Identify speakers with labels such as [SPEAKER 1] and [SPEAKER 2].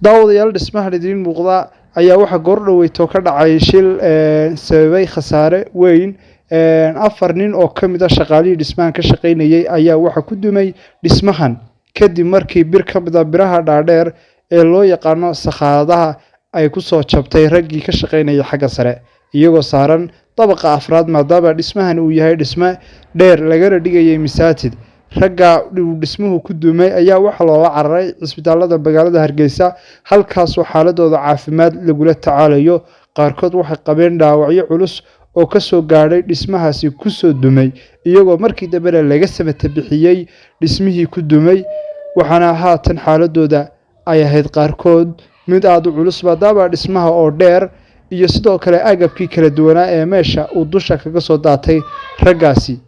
[SPEAKER 1] Daawadayaal, dhismahan idiin muuqda ayaa waxaa goordhaweyto ka dhacay shil sababay khasaare weyn. 4 nin oo ka mid ah shaqaalihii dhismahan ka shaqaynayay ayaa waxa ku dumay dhismahan kadib markii bir ka mid ah biraha dhaadheer ee loo yaqaano sakhaaradaha ay kusoo jabtay raggii ka shaqaynayay xagga sare, iyagoo saaran dabaqa afraad. Maadaama dhismahan uu yahay dhisme dheer lagana dhigayay masaajid, ragga uu dhismuhu ku dumay ayaa waxaa loola cararay cisbitaalada magaalada Hargeysa, halkaasoo xaaladooda caafimaad lagula tacaalayo. Qaarkood waxay qabeen dhaawacyo culus oo kasoo gaadhay dhismahaasi kusoo dumay, iyagoo markii dambena laga samata bixiyey dhismihii ku dumay. Waxaana haatan xaaladooda ay ahayd qaarkood mid aada u culus, maadaama dhismaha oo dheer iyo sidoo kale agabkii kala duwanaa ee meesha uu dusha kaga soo daatay raggaasi.